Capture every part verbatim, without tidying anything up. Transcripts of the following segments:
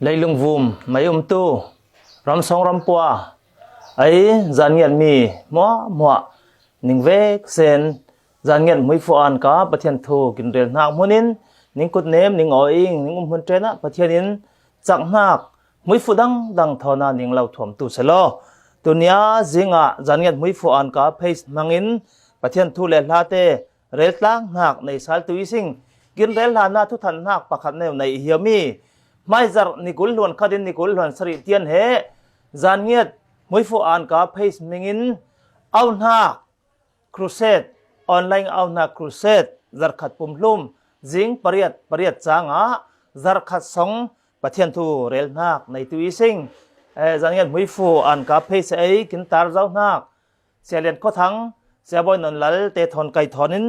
Leilung vum mei umtu, ramsong rampua, ei zan ngiat mi hmuahhmuah, ning vek sen zan ngiat hmuifu an ka Pathian thu kin rel hnak hmunin ning kutnem ning awi ing, ning um hmun ṭenah Pathian in cak hnak hmuifu dangdang thawn a ning lo thuamtu selaw. Tunia zingah zan ngiat hmuifu an ka page hmangin Pathian thu le hlate rel tlang hnak nei saltu i sing. Kin rel hlanah thuthan hnak pakhat neu nei i hiam i, hmaizarh ni kul hluan khatin ni kul hluan sarih tian he zan ngiat hmuifu an ka page hmingin auhnak crusade, online auhnak crusade, zarh khat pumhlum, zing pariat, pariat cangah zarh khat song Pathian thu rel hnak neitu i sing. Eh, zan ngiat hmuifu an ka page ei kin tar zo hnak Sia Lian Khua Thang, Sia Bawi Nawn Lal te thawn kai thawn in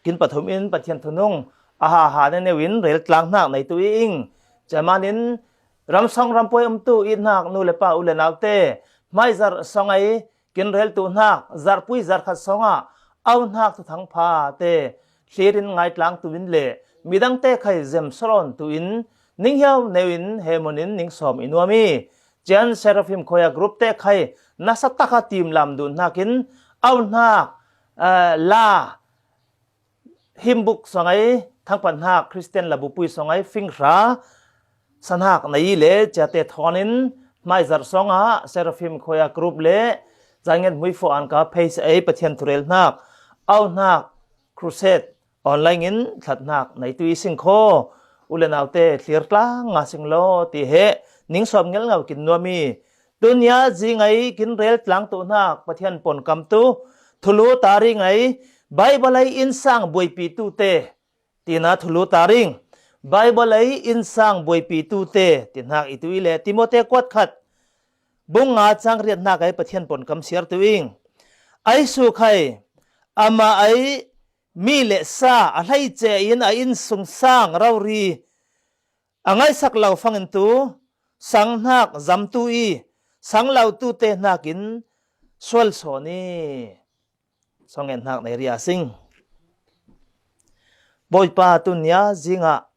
kin pathum in Pathian thunung a haha ne neu in rel tlang hnak neitu i ing. Cia manin ramsong rampuai umtu i hnak nu le pa u le naute, hmaizarh song ei kin rel tu hnak, zarhpui zarh khat songah auhnak thuthang phate thlirin ngaitlang tu in le midangte khai zem solawn tu in ning hiau neu in he hmunin ning sawm i nuam i. Cian Seraphim Choir group te khai nasa taka tim lam dun hnakin auhnak, eh, la himbuk song ei, thangpat hnak Christian labupui song ei, finghra sahnak nei le ciate thawn in hmaizarh songah Seraphim Choir group le zan ngiat hmuifu an ka page ei Pathian thu rel hnak auhnak crusade online in thlat hnak neitu i sing kho. U le naute thlir tlang nga sing law ti he ning sawm ngelngau kin nuam i. Tunia zing ei kin rel tlang tu hnak Pathian pawnkam tu thulu taring ei Baibal ei innsang buaipitu te tina thulu taring. Baibal ei innsang buaipitu te ti hnak i tu i le Timote kuat khat bung nga cang riat hnak ei Pathian pawnkam siar tu ing. Ei su khai amah ei mi le sa a hleice in a innsungsang rori a ngaihsak lo fangin tu sang hnak zamtu i sang lo tu te hnakin sual sawn i. Song en hnak nei ria sing. Bawipa, tunia zingah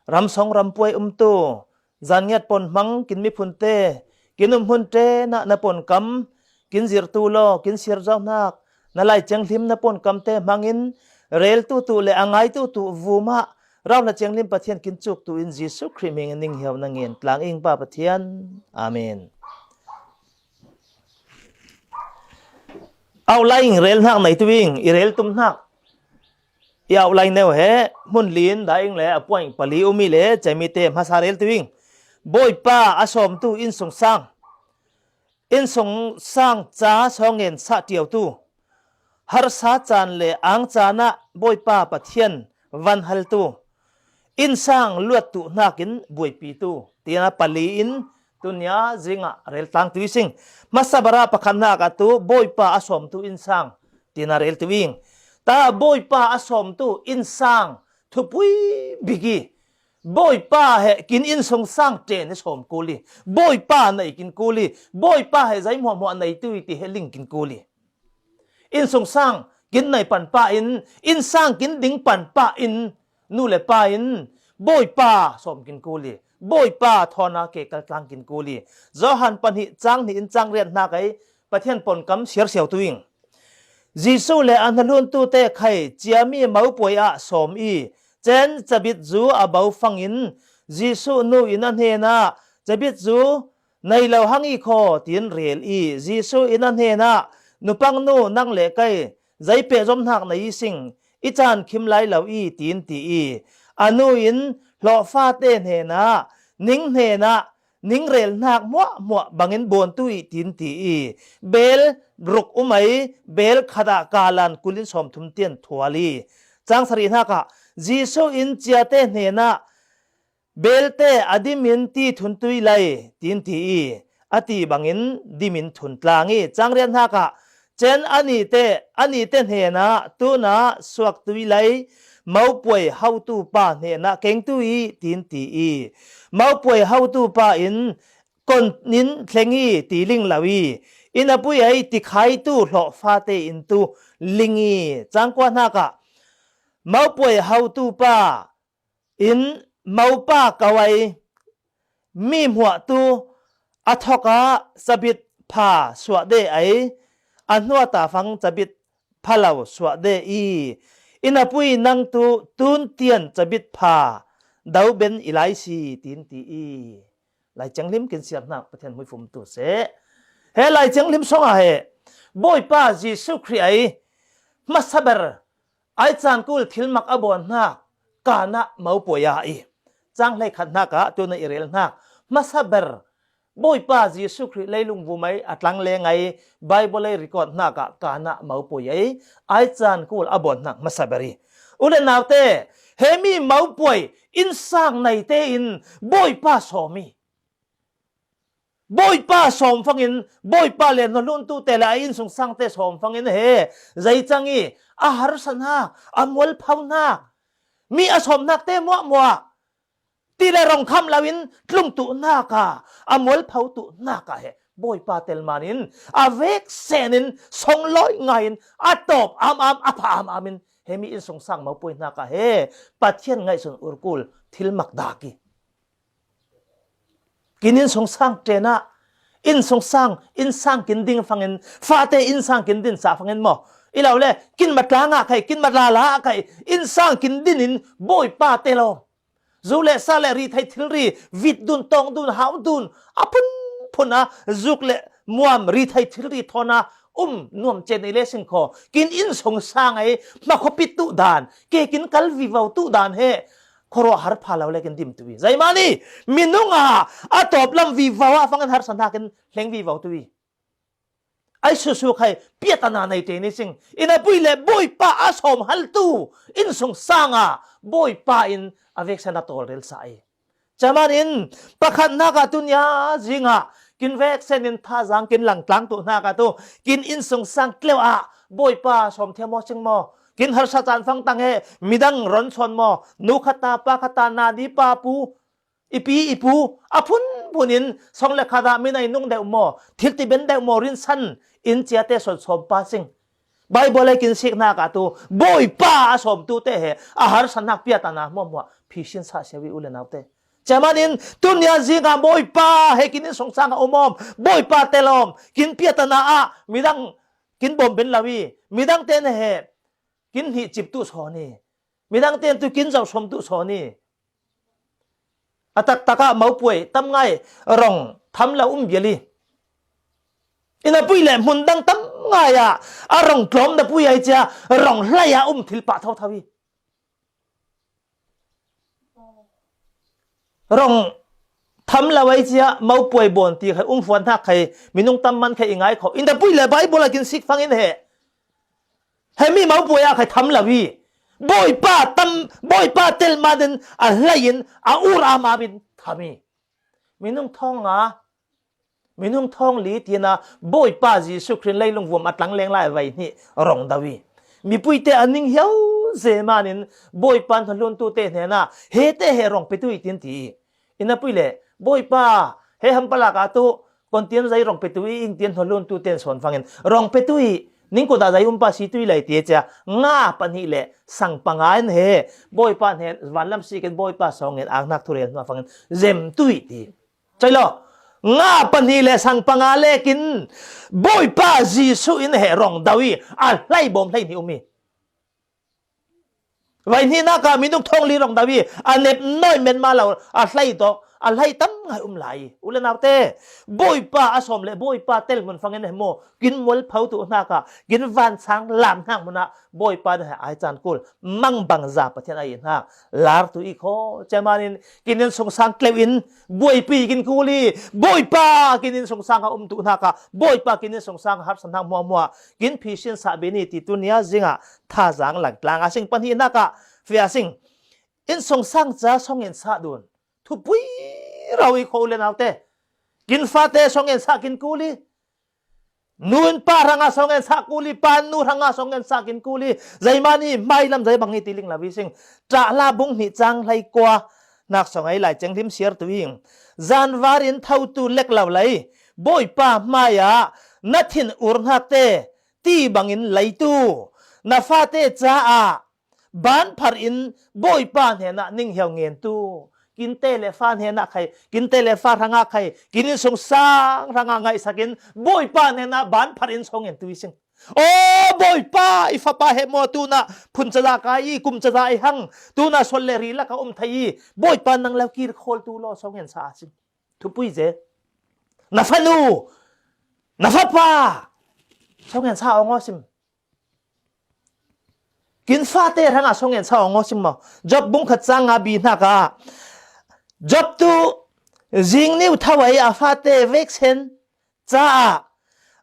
ramsong rampuai umtu zan ngiat pawn hmang kin miphunte kin um hmun ṭenah na pawnkam kin zirtu law kin siar zo hnak na Lai Thianghlim na pawnkam te hmangin reltu tu le a ngaitu tu vumah rauhla thianghlim Pathian kin cuktu in Jesuh Khrih hmingin ning hiau na ngen tlang ing Pa Pathian. Amen. Auh lai ing rel hnak nei tu ing i rel tum hnak. I auh lai neu he hmun lin da ing le a puang pali umi le cemite hmasa rel tu ing. Bawipa a sawmtu innsungsang, innsungsang ca sawngen sah ṭiautu, harsa caan le ang caan ah Bawipa Pathian van haltu, innsang luattu hnakin buaipitu tina pali in tunia zingah rel tlang tu i sing. Hmasa barah pakhat hnak ah tu Bawipa a sawmtu innsang tina rel tu ing. Ta Bawipa a sawmtu innsang thupui bik i Bawipa he kin innsungsang ṭen i sawm kul i Bawipa nei kin kul i Bawipa he zei hmuahhmuah neitu i ti he ling kin kul i innsungsang kin nei pan pah in innsang kin ding pan pah in nu le pa in Bawipa sawm kin kul i Bawipa thawn a ke kal tlang kin kul i Johan pahnih cang hnih in cang riat hnak ei Pathian pawnkam siarsiau tu ing. Jesuh le a hnahluntu te khai ciami mopuai ah sawm i cen cabit zu a bo fangin Jesuh nu in a hnenah, cabit zu nei lo hang i khaw tiin rel i Jesuh in a hnenah, nupang nu, nang le kei zei pehzom hnak nei i sing, i caan khim lai lo i tiin ti i a nu in hlawhfate hnenah, ning hnenah ning rel hnak hmuahhmuah bangin bawntu i tiin ti i bel ruk um ei bel khat ah kalan kulin sawmthum tian thual i cang sarih hnak ah Jesuh in ciate hnenah belte a dimin ti thuntui lai tiin ti i a ti bangin dimin thun tlang i cang riat hnak ah cen a nite, a nite hnenah tunah suaktui lai mopuai hotu pa hnenah kengtu i tiin ti i mopuai hotu pa in kon in thleng i ti ling lo i inn a pui ei tikhaitu hlawhfate in tu ling i cang kua hnak ah mopuai hotu pa in mopa ko ei mi hmuahtu a thawkah cabit pha suah de ai, a hnuata fang cabit pha lo suah de i, i napui nang tu tun tian cabit pha do ben i lai si, tin ti i. Lai Thianghlim kin siar hnak Pathian hmuifum tu seh. He Lai Thianghlim sawngah he Bawipa Jesuh Khrih ai hmasa ber ai caan kul thilmak a bawn hnak Kanah mopuai ah i cang hleikhat hnakah tuna i rel hnak hmasa ber Bawipa Jesuh Khrih leilung vumai a tlang le ngai Bible ei record hnakah Kanah mopuai ai ai caan kul a bawn hnak hmasa ber i. U le naute, he mi mopuai innsang neite in Bawipa sawm i. Bawipa sawm fangin, Bawipa le hnahluntu te le a innsungsang te sawm fangin he zei cang i, a harsa hnak, a mualpho hnak, mi a sawm hnak te muahmuah ti le rong kham loin tlung tuh hnakah, a mualpho tuh hnakah he Bawipa tel manin a vek senin songlawi ngaiin a tawp am am, a pha am am in he mi innsungsang mopuai hnakah he Pathian ngaihsun urkul thilmak dak i. Kin innsungsang tenah, innsungsang, innsang kin ding fangin, fate innsang kin din sa fangin maw? I lo le, kin matlang ah khai, kin matlala ah khai, innsang kin din in Bawipa tel aw. Zu le sa le rithei thilri, vit dun, tawng dun, hau dun, a phunphun a, zuk le muam rithei thilri thawn a, um nuam cen i le singkhaw, kin innsungsang ai, hmakhuapit tuh dan, ke kin kal vivo tuh dan he, khuaruah har pha lo le kin dim tu i. Zeimani, minung a, a tawp lam vivo ah fangin harsa hnak in hleng vivo tu i. Ai susu khai, piatana nei te ni sing. I napui le Bawipa a sawm haltu, innsungsang a, Bawipa in a veksen a tawlrel sa i. Camanin, pakhat hnakah tunia zingah, kin veksen in thazang kin langtlang tuh hnakah tu, kin innsungsang tleuh ah, Bawipa sawm thiam maw sing maw? Kin harsa caan fangtang he, midang ron sawn maw? Nu khata, pa khata, nadi pa pu, i pi, i pu, a phunphun in song le khat ah minai nung deuh maw? Thil ti ben deuh maw? Rinsan in ciate sawn sawm pa sing. Bible ei kin sik hnakah tu, Bawipa a sawmtu te he, a harsa hnak piatana hmuahhmuah, phisin sa sia i u le naute. Camanin, tunia zingah Bawipa he kin innsungsang a um awm, Bawipa tel awm, kin piatana ah, midang kin bawm ben lo i, midang te ne he, kin hnih cip tuh sawn i, midang ten tu kin zoh sawm tuh sawn i. A taktak ah mopuai tam ngai rong tham lo um bial i. I napui le hmun dang tam ngai ah a rong tlawm napui ai cia rong hlei ah um thil pah thotho i. Rong tham lo ai cia mopuai bawn ti khai um fuan hnak khai minung tam man khai i ngai kho. I napui le Bible a kin sik fangin he. He mi mopuai ah khai tham lo i. Bawipa tam, Bawipa tel manin a hlei in a ur am am in tham i. Minung thawng nga, minung thawng li tina Bawipa Jesuh Khrih leilung vuam a tlang leng lai vai hnih rong do i. Mipuite a ning hiau ze manin Bawipa hnahluntu te hnenah he te he rong petu i tin ti i. I napui le Bawipa he hampalak ah tu kontian zei rong petu i ingtian hnahluntu ten sawn fangin rong petu i ning kut ah zei um pa si tu i lai ti cia nga pahnih le sang panga in he Bawipa hnen vanlam sikin Bawipa sawngin ang hnak thurel hnuah fangin zem tu i ti. Cai law, nga pahnih le sang panga lekin Bawipa Jesuh in he rong do i a hlei bawm hlei hnih um i. Vai hnihnak ah minung thawng li rong do i a nep nawi men ma lo a hlei tawk a hlei tam ngai um lai i. U le naute, Bawipa a sawm le Bawipa tel hmun fangin he maw kin mualpho tuh hnakah kin vansang lam hnak hmunah Bawipa na he ai caan kul mangbangza Pathian a i hnak lar tu i kho. Camanin kin innsungsang tleuh in buaipi kin kul i, Bawipa kin innsungsang a um tuh hnakah Bawipa kin innsungsang harsa hnak hmuahhmuah kin phisin sa bini ti tunia zingah thazang langtlang a sing pahnih hnakah fia sing. Innsungsang ca song in sah dun thupui rau i kho u le naute. Kin fate song in sah kin kul i. Nu in pa hrangah song in sah kul i, pa in nu hrangah song in sah kin kul i. Zeimani hmailam zei bang i ti ling lo i sing. Ṭah hla bung hnih cang hlei kua hnak song ei Lai Thianghlim siar tu i. Zanvar in thotu lek lo lei Bawipa hmaiah na thin ur hnak te ti bangin leitu na fate caah banphar in Bawipa hnenah ninghiau ngentu Kin te le fa hnenah khai, kin te le fa hrangah khai, kin innsungsang hrangah ngaihsakin Bawipa hnenah ban pharin sawng en tu i sing. Aw Bawipa, i fapa heh maw, tunah phun caza kai i, kum caza i hang, tunah sual le ri lakah um thei i, Bawipa nang lo kir khawl tu law sawng en sa a sing. Thupui ze. Na fanu, na fapa sawng en sa aw ngaw sim. Kin fate hrangah sawng en sa aw ngaw sim maw. Job bung khat cang nga bi hnakah Job tu zingniu thawai a fate veksen caah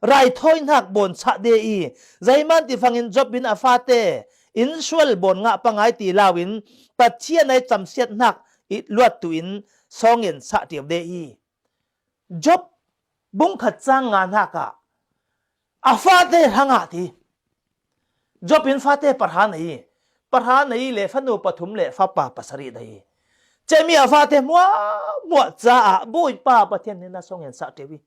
raithawi hnak bawn chah de i, zeiman ti fangin Job in a fate in sual bawn ngah pangai ti lau in Pathian ai camsiat hnak i luat tu in sawng en sah ṭio de i. Job bung khat cang nga hnakah a fate hrangah ti. Job in fate pahra nei, pahra nei le fanu pathum le fapa pasarih nei. Cemi a fate hmuahhmuah caah Bawipa Pathian hnenah sawng en sah ṭio i.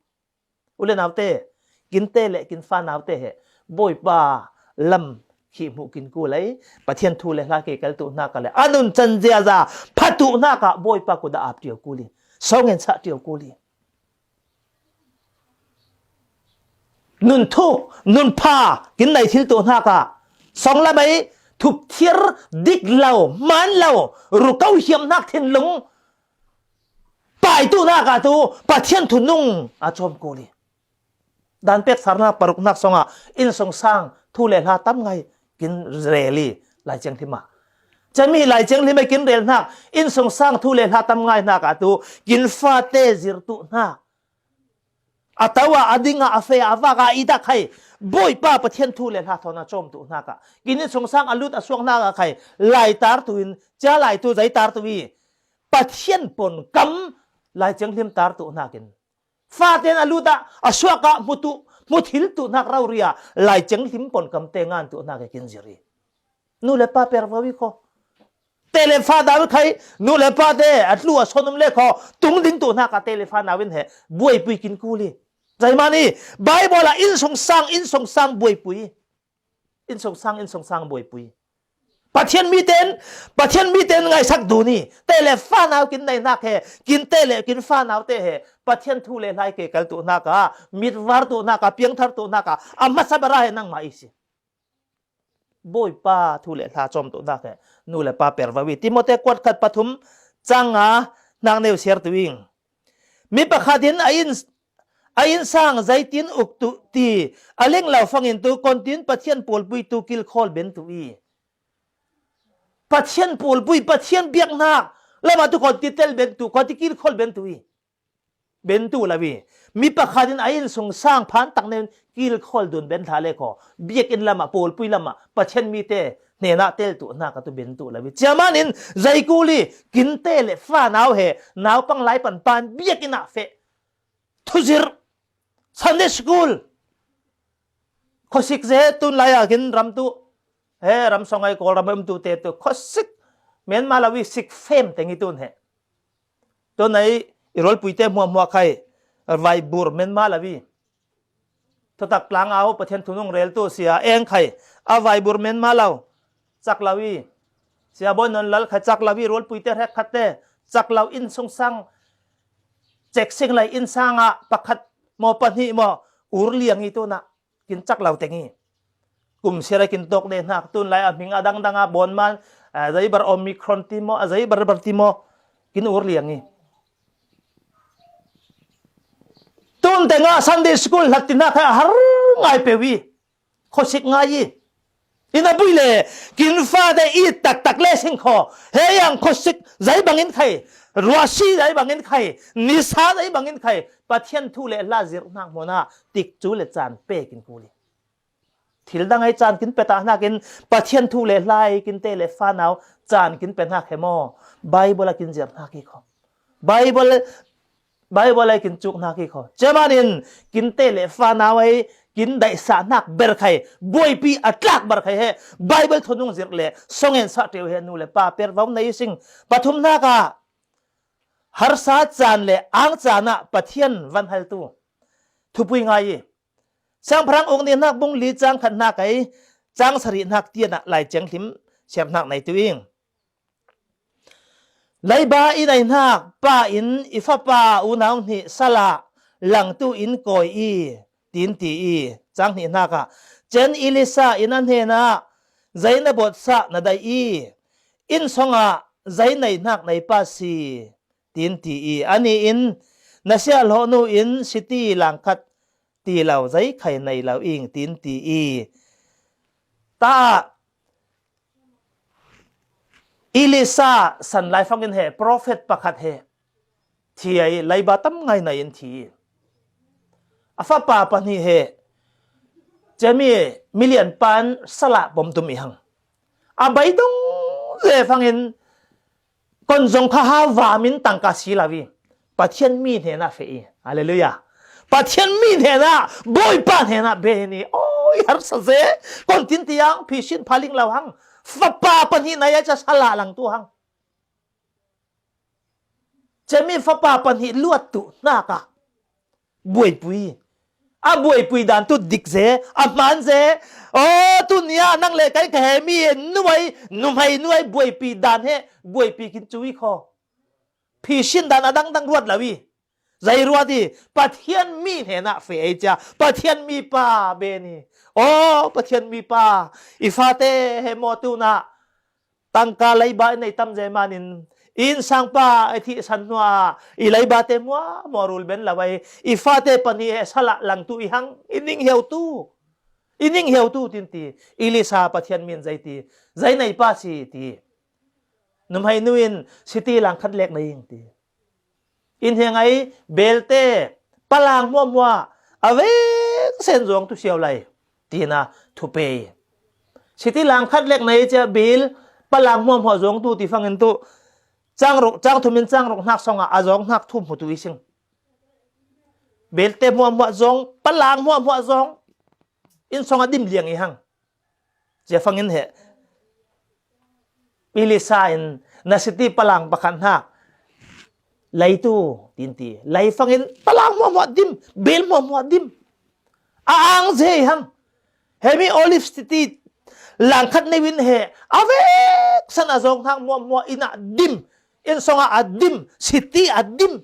U le naute, kin te le kin fa naute he Bawipa lam khi hmuh kin kul ei. Pathian thu le hla ke kal tu hnakah le a nun can ziaza pha tu hnakah Bawipa kut ah ap ṭio kul i, sawng en sah ṭio kul i. Nun thuk nun pha kin nei thil tu hnakah sawng lam ei, thup thir, dik lo, man lo, ruko hiam hnak thinlung pai tu hnakah tu Pathian thu nung a cawm kul i. Dan pek sarnak paruk hnak sawngah innsungsang thu le hla tam ngai kin rel i, Lai Thianghlim ah. Cemi Lai Thianghlim ah kin rel hnak, innsungsang thu le hla tam ngai hnakah tu kin fate zir tu hnak. A to ah, a ding ah, a fe ah, a vak ah i dak khai Bawipa Pathian thu le hla thawn a cawm tu hnakah kin innsungsang a lut a suak hnakah khai lai tar tu in, cia lai tu zei tar tu i, Pathian pon kam Lai Thianghlim tar tu hnakin, faten a lut ah, a suak ah hmu tu, hmu thil tu hnak rori ah Lai Thianghlim pon kam te ngan tu hnak i kin zir i. Nu le pa pervo i kho. Te le fa nau khai, nu le pa te a tlu a son um le kho, tung ding tu hnakah te le fa nau in he buaipui kin kul i. Zeimani Baibal ah innsungsang, innsungsang buaipui. Innsungsang, innsungsang buaipui. Pathian miten, Pathian miten ngaihsak dun i, te le fa nau kin nei hnak he, kin te le kin fa naute he Pathian thu le hla i ke kal tu hnakah, mitvar tu hnakah, piangthar tu hnakah a hmasa bera he nangmah i si. Bawipa thu le hla cawm tu hnak he nu le pa pervo i. Timote kuat khat pathum cang nga hnak neu siar tu ing. Mi pakhat in a inn, a innsang zeitin uk tu ti a ling lo fangin tu kontin Pathian pawlpui tu kilkhawl ben tu i. Pathian pawlpui, Pathian biaknak lamah tu konti tel ben tu, konti kilkhawl ben tu i. Ben tu lo i. Mi pakhat in a innsungsang phan tak nen kilkhawl dun ben hlah le kho. Biakinn lamah, pawlpui lamah Pathian mite hnenah tel tu hnakah tu ben tu lo i. Ciaman in zei kul i, kin te le fa nau he naupang lai pan pan biakinn ah feh. Thuzirh, Sunday school. Khuasik ze tun lai ah kin ram tu, he ram sawng ai Kawlram um tu te tu khuasik men ma lo i, sik fem teng i tun he. Tun ai i rualpui te hmuahhmuah khai vaibur men ma lo i. Thutak tlang au Pathian thunung rel tu sia eng khai a vaibur men ma lo. Cak lo i. Sia bawi non lal khai cak lo i, rualpui te hrek khat te cak lo, innsungsang cek sing lai innsang ah pakhat maw pahnih maw ur liang i tun ah kin cak lo teng i. Kum siar a kin tawk de hnak tun lai a hming a dangdang a bawn man, a zeibar Omicron ti maw, a zeibar bar ti maw, kin ur liang i. Tun tengah Sunday school hlat ti hnak a har ngai peuh i. Khuasik ngai i. Inn a bui le kin fate i taktak le sing kho. He yang khuasik zei bangin khai, ruahsi zei bangin khai, nisa zei bangin khai, Pathian thu le hla zirh hnak hmun ah tikcu le caan pek in kul i. Thil dang ai caan kin pe ta hnakin Pathian thu le hla i kin te le fa nau caan kin pe hnak he maw? Baibal a kin zirh hnak i kho. Baibal, Baibal ai kin cuk hnak i kho. Ciaman in kin te le fa nau ai kin daihsah hnak ber khai, buaipi a tlak ber khai he Baibal thunung zirh le sawng en sah ṭeu he nu le pa pervo nei sing. Pathum hnakah harsa caan le ang caan ah Pathian van hal tu thupui ngai i. Siangpahrang uk ni hnak bung li cang khat hnak ai cang sarih hnak tian ah Lai Thianghlim siar hnak nei tu ing. Leiba i neihnak pa in i fapa unau hnih sal ah langtu in kawi i, tin ti i. Cang hnih hnakah, cen Elisa in a hnenah, zei na bawtsah na daih i, inn songah zei neihnak neipa si, tin ti i. Ani in, na siahlawhnu in siti langkhat ti lo, zei khai nei lo ing, tin ti i. Ta ah Elisa san laifangin he, profet pakhat he, thi ai, leiba tam ngai nai in thi. A fapa pahnih he, cemi milian pan salah bomtum i hang. A beidong ze fangin, kon zong kha ha vamin tangka si lo i, Pathian mi hnenah feh i. Halleluiah. Pathian mi hnenah, Bawipa hnenah ben i. Oi, harsa ze. Kon tin tiang, phisin phaling lo hang. Fapa pahnih nai a ca salah langtu hang. Cemi fapa pahnih luat tu hnakah buaipui. A buaipui dan tu dik ze, a hmaan ze. Aw, tuni a nang le kai ka he mi nuai, numei nuai buaipi dan he, buaipi kin cu i kho. Phisin dan a dangdang ruat lo i. Zei ruat i, Pathian mi hnenah feh ei cia, Pathian mi pa ben i. Aw, Pathian mi pa, i fate he maw tunah, tangka leiba i nei tam ze manin, i innsangpa i thihsan hnuah, i leibate muahmuah rul ben lo ei, i fate pahnih he salah langtu i hang, i ning hiautu. I ning hiautu, tin ti. Elisa Pathian min zei ti. Zei neipa si ti. Numei nu in siti langkhat lek nei ing ti. In hiang ai belte palang muahmuah a vek sen zuang tu siau lai. Tina thupe. Siti langkhat lek nei cia bil palang muahmuah zuang tu ti fangin tu. Cang ruk, cang thumin cang ruk hnak songah a zuang hnak thum hmu tu i sing. Belte muahmuah zuang, palang muahmuah zuang. Inn songah dim liang i hang. Cia fangin he. Elisa in na siti palang pakhat hnak. Leitu, tin ti. Lei fangin palang muahmuah dim, bel muahmuah dim. A ang zei hang. Hemi olive siti langkhat nei in he. A vek san a zong hnak muahmuah in a dim. Inn songah a dim, siti a dim.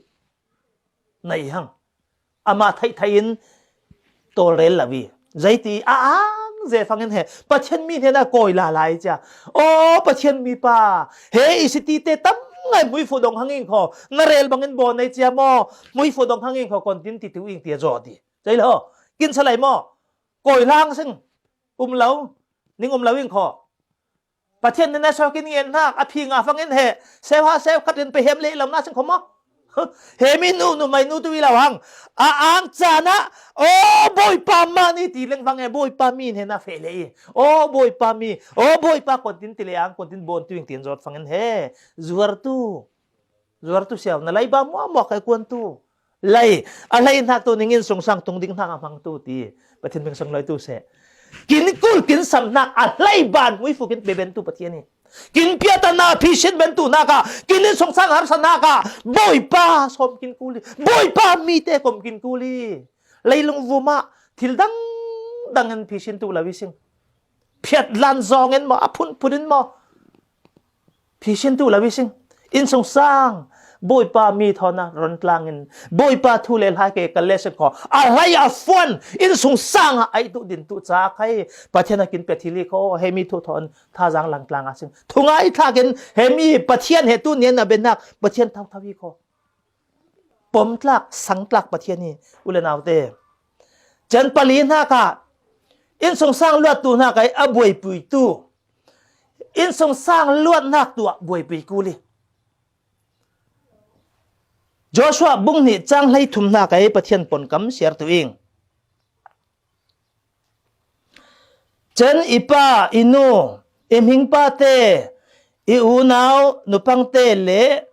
Nei hang. Amah theih theih in tawlrel lo i. Zeiti a ang ze fangin he Pathian mi hnenah kawi lala i cia. Aw, Pathian mi pa, he i sitite tam ngai hmuifu dong hang ing kho. Na rel bangin bawn ei cia maw? Hmuifu dong hang ing kho, kon tin ti tu ing tia zaw ti. Zei lo. Kin salai maw? Kawi lang sing. Um lo. Ning um lo ing kho. Pathian nih na sawk in ngen hnak, a phi nga fangin he, seu ha seu khat in pe hem leh lo na sing kho maw? He mi nu, numei nu tu i lo hang. A ang caan ah, aw, Bawipa mah ni ti leng fang he, Bawipa mi hnenah feh leh i. Aw, Bawipa mi, aw, Bawipa kon tin ti leh ang, kon tin bawn tu ing tin zawt fangin he. Zuartu. Zuartu siau, na leiba muahmuah kai kuantu. Lei, a lei hnak tu ning inn sungsang tung ding hnak a hmangtu ti. Pathian min sung loi tu seh. Kin kul, kin sam hnak a lei ban hmuifu kin pe bentu Pathian i. Kin piata na phisin bentu hnak ah, kin inn sungsang harsa hnak ah, Bawipa sawm kin kul i. Bawipa mite kom kin kul i. Leilung vum ah, thil dang dang in phisin tu lo i sing. Phiat lan zong in maw, a phun phun in maw. Phisin tu lo i sing. Inn sungsang. Bawipa mi thawn a ron tlang in. Bawipa thu le hlai ke kal le sek kho. A hlai a fuan. Inn sungsang a ai tu din tu ca khai. Pathian a kin pe thil i kho. He mi thu thawn thazang lang tlang a sing. Thungai thlak in he mi Pathian he tu nian a ben hnak. Pathian thau thau i kho. Pomtlak, sangtlak Pathian hi, u le naute. Can pali hnak ah, inn sungsang luattu hnak ah a buaipuitu, inn sungsang luat hnak tu ah buaipui kul i. Joshua bung hnih cang hlei thum hnak ah Pathian ponkam siar tu ing. Can i pa, i nu, i hmingpate, i unau, nupangte le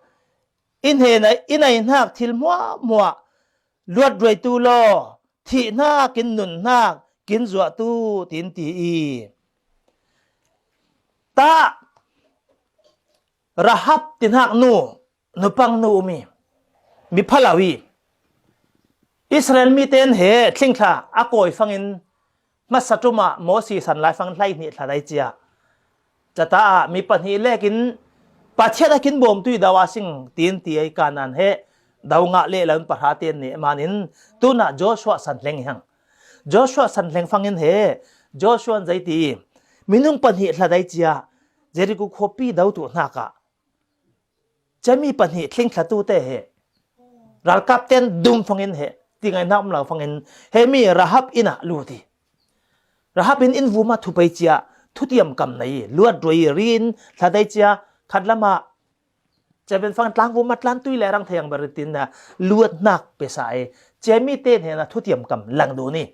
i hnenah i neihnak thil hmuahhmuah luat ruaitu law, thih hnak in nun hnak kin zuahtu, tin ti i. Tah, Rahab ti hnak nu, nupang nu um i, mi phalau i. Israel mi ten he thlingthla a kawi fangin hmasa ṭum ah Moses san lai fangin hlei hnih thla dai cia. Cata ah mi pahnih lekin Pathian a kin bawmtu i do a sing tin ti ei Kanan he do ngah leh lo in pahra ten ne manin tuna Joshua san hleng hang. Joshua san hleng fangin he Joshua zei ti minung pahnih hla dai cia Jericho khuapi do tu hnaka cia mi pahnih tling thlatu te he ralkap ten dum fangin he ti ngai nak um lo fangin he mi Rahab ina lu ti. Rahab in inn vuma thupei cia thutiam kam nei luat rui rin hla dai cia khat lama Ceben fang tlang vuma tlan tui le rang thei ang beritin na luat nak pesa e. Cemi ten he na thutiam kam lang du ni.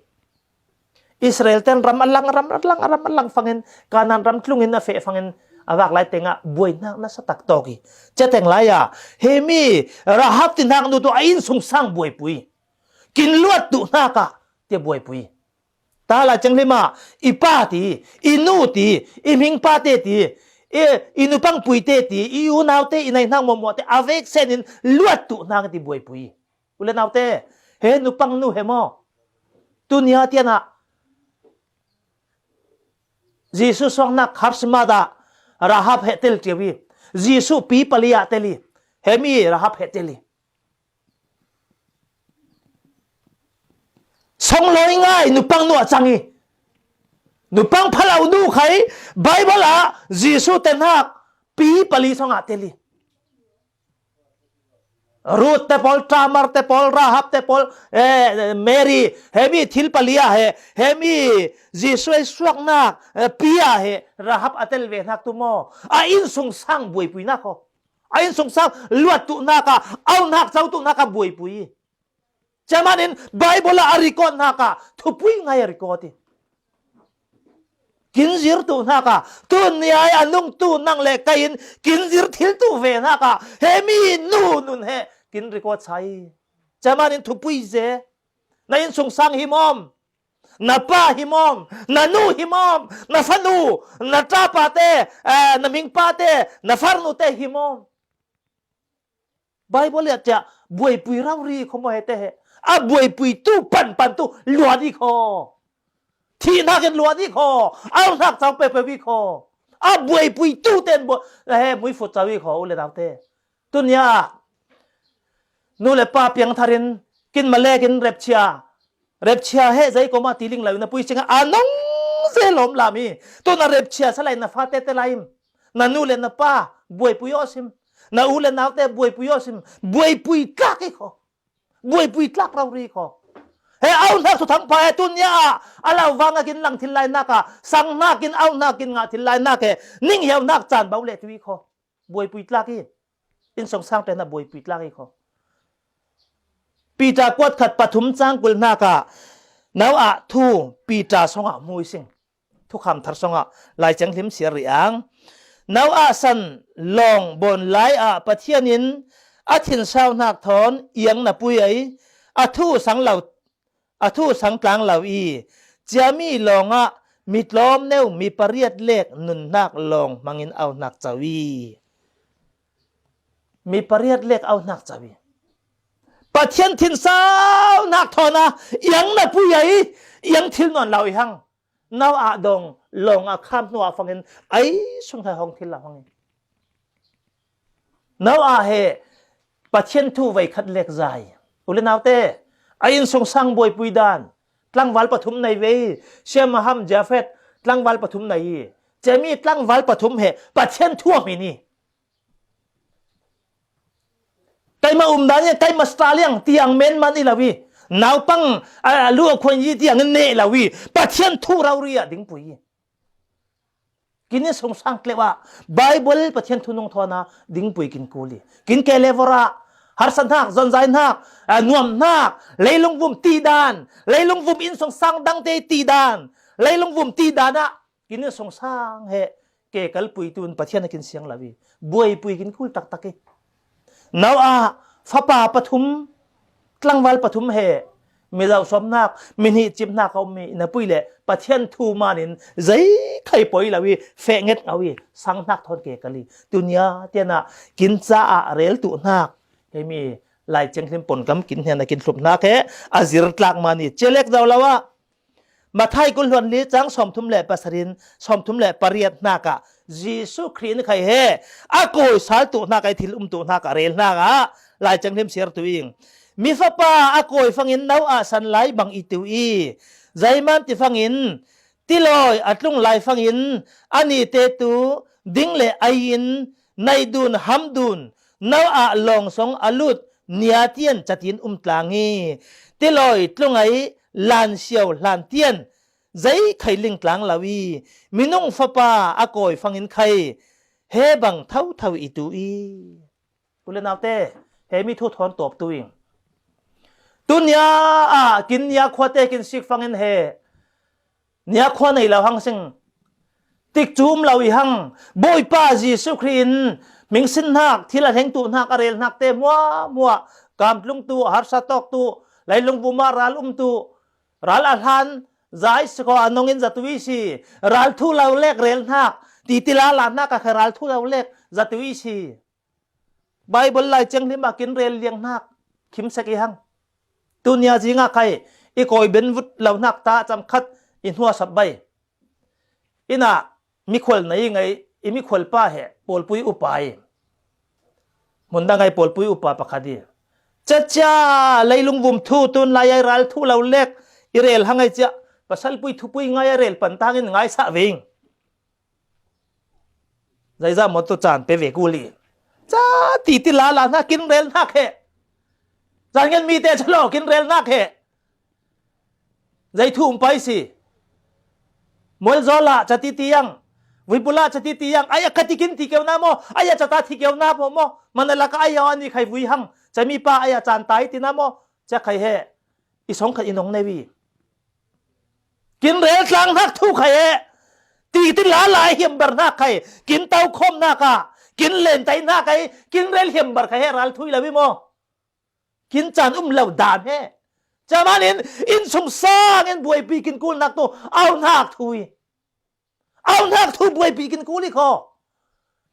Israel ten ram alang ram alang ram alang fangin Kanan ram tlungin na fe fangin avak lai tenga buai nak na satak toki. Ceteng lai a he mi Rahab ti nak nu tu a inn sung sang buai pui. Kin luat tu naka te buai pui. Ta la chang lima i pa ti, i nu ti, i ming pa te ti, i, i nu pang pui te ti, i u nau te, i nai nang mo mo te avek senin luat tu nang ti buai pui. Ule nau te he nu pang nu he mo. Tunia tiana Jisu song nak khap sima da Rahab he tel tiawi. Jisu pi palia teli. He mi Rahab he teli. Song loi ngai nupang nu a chang i nupang phalau nu khai Bible a Jisu te nak pi pali song a teli. Ruth te pol, Tamar te pol, Rahab te pol, eh, Mary, hemi thil pali a he, hemi Jisu ai suak nak eh, pi a he Rahab a tel ve nak tu mo a inn sung sang buai pui nak ho. A inn sung sang luat tu naka au nak chau tu naka buai pui. Camanin Bible a record naka thupui ngai a record i. Kin zir tu naka tun ni ai anung tu nang le kain kin zir thil tu ve naka he mi nu nun he kin record sai. Camanin thupui ze na inn sung sang hi mom. Na pa hi mom, na nu hi mom, na fanu, na tapa te, eh, na ming pa te, na farnu te hi mom. Bible ya tia buai pui rau ri kho mo he te he. A buai pui tu pan pan tu lua di kho. Thi nak en lua di kho. Au nak chau pe pe wi kho. A buai pui tu ten bo he mui fu chau wi kho u le dau te. Tunia nu le pa piang tharin kin malek in repchia repchia he zei koma tiling lo na pui singa anong ze lom lami. Tuna repchia salai na fa te te laim. Na nu le na pa buai pui osim. Na u le nau te buai pui osim. Buai pui tlak i kho. Buai pui tlak rau ri kho. He au nak tu thang pa he tunia a lau vanga kin lang thil lai naka sang nakin au nakin nga thil lai nake ning hiau nak chan bau le tui kho. Buai pui tlak i. Inn song sang te na buai pui tlak i kho. Peter kuat khat pathum chang kul naka nau a thu Peter song a mui sing. Thu kham thar song a lai chang hlim siar ri ang. Nau a san long bon lai a Pathian in a thin sau nak thon iang na pui ai a thu sang lau a thu sang tlang lo i ciami lawngah mi tlawm neu mi pariat lek nunnak lawng hmangin auhnak co i. Mi pariat lek auhnak co i. Pathian thinsaunak thawn a iang na pui a i iang thil nawn lo i hang. Nau ah dong lawng a kham hnu ah fangin ai sung hai hong thil lo hang i. Nau ah he Pathian thu vei khat lek zai. U le naute, a inn sung sang buaipui dan tlangval pathum nei ve i, Shem, Ham, Jafet tlangval pathum nei i, cemi tlangval pathum he Pathian thu a hmin i. Keima umdan i, keima star liang tiang men man i lo i, naupang a lu a khuan i tiang ne lo i, Pathian thu rori a dingpui i. Kin inn sung sang tleuh ah Bible Pathian thu nung thawn a dingpui kin kul i. Kin ke le vawr ah harsatnak, zonzainak, a, nuamnak, leilung vum ti dan, leilung vum inn sung sang dangte ti dan, leilung vum ti dan ah kin inn sung sang he ke kalpui tun Pathian a kin siang lo i. Buaipui kin kul taktak i. Nau ah fapa pathum, tlangval pathum he, mi zauhsawmnak, mi hnihcipnak a um i na pui le Pathian thu manin zei khai poi lo i, feh nget ngau i, sanghnak thawn ke kal i. Tunia tianah kin caah rel tuhnak, hemi Lai Thianghlim pawnkam kin hnen a kin thlupnak he a zirtlak man i, celek zau lo ah Matthai kul hluan li cang sawmthum le pasarih in sawmthum le pariat hnak ah Jesu Khrih in khai he a kawi sal tuh hnak ai thil um tuh hnak a rel hnak ah Lai Thianghlim siar tu ing. Mi fapa a kawi fangin no ah san lai bang i tu i. Zeiman ti fangin tilawi a tlung lai fangin a nite tu ding le ai in naidun hamdun no ah lawngsong a lut nia tian catin um tlang i. Tilawi tlung ai lan siau hlan tian zei khai ling tlang lo i. Minung fapa a kawi fangin khai he bang thotho i tu i. U le naute, he mi thu thawn tawp tu ing. Tunia ah kin nia khuate kin sik fangin he nia khua nei lo hang sing. Tik cu um lo i hang, Bawipa Jesu Khrih in hmingsin hnak, thil a hlengtu hnak, a rel hnak te hmuahhmuah, kam tlung tu, harsa tawk tu, leilung vum ah ral um tu, ral a hlan, zai si ko a nong in zatu i si, ral thu lo lek rel hnak, ti ti la la hnak a kha ral thu lo lek zatu i si. Baibal Lai Thianghlim ah kin rel liang hnak khim sek i hang. Tunia zingah khai i kawi ben vut lo hnak ta cam khat i hnuasap bai. Ina mikhual na i ngei i mikhual pa he pawlpui upa i. Hmun dang ai pawlpui upa pakhat i. Cacia leilung vum thu tun lai ai ral thu lo lek i rel hang ai cia pasal pui thupui ngai a rel pan tangin ngai sah ving. Zeizah maw tu caan pe ve kul i. Ca ti ti la la hna kin rel hnak he. Caan ngen mi te calo kin rel hnak he. Zei thu um pai si. Mual zaw la ca ti ti yang. Vui pula ca ti ti yang. Ai a ka ti kin ti keu na maw. Ai a ca ta ti keu na maw maw. Mana laka ai a ni khai vui hang. Ca mi pa ai a caan tai ti na maw. Ca khai he. I song khat i nong nei vi. Kin rel tlang hnak thu khai e. Ti ti la lai hiam bar hnak khai. Kin tau khom hnak a. Kin len tai hnak ai. Kin rel hiam bar khai he ral thui lo i maw. Kin caan um lo dan he. Caman in, in sung sang in buaipi kin kul hnak tu. Au hnak thui. Au hnak thu buaipi kin kul i kho.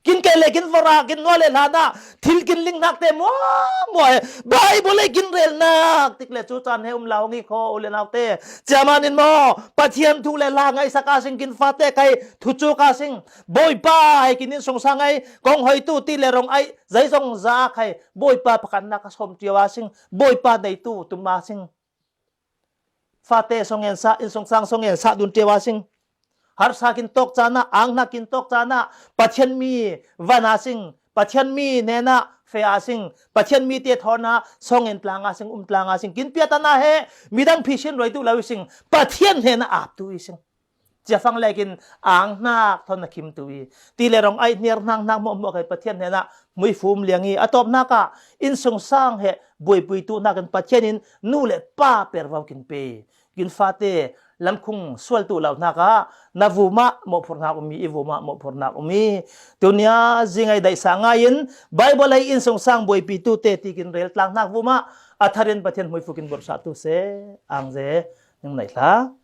Kin ke le kin vara kin nua le hlan ah thil kin ling hnak te muahmuah he. Baibal ei kin rel hnak tik le cu caan he um lo ngi kho u le nau te. Ciaman in maw Pathian thu le hla ngaihsak a sing kin fate kai thu cu ka sing. Bawipa he kin in sung sang ai kong hoi tu ti le rong ai zai zong za khai. Bawipa pakhatnak a sawm cio a sing. Bawipa nei tu tum a sing. Fate song en sah, innsungsang song en sah dun ṭio a sing. Harsa kin tawk caan ah, ang hnak kin tawk caan ah, Pathian mi van a sing, Pathian mi hnenah fe a sing, Pathian mi te thawn ah song en tlang a sing, um tlang a sing, kin piatan ah he midang phi sin ruai duh lo i sing, Pathian hnenah ap tu i sing. Ciafang lekin ang hnak thawn na khim tu i, ti le rong ai hniar hnak hnak mawhmawh kai Pathian hnenah hmuifum liang i, a tawp hnak ah innsungsang he buaipuitu hnakin Pathian in nu le pa pervo kin pe. Kin fate lamkhung sual tu lo hnak ah na vumah mawhphurhnak um i, i vumah mawhphurhnak um i. Tunia zingai daihsa ngai in Baibal ai innsungsang buaipitu te ti kin rel tlang hnak vumah a tharin Pathian hmuifu kin burhsah tu se, ang ze ning nai hla.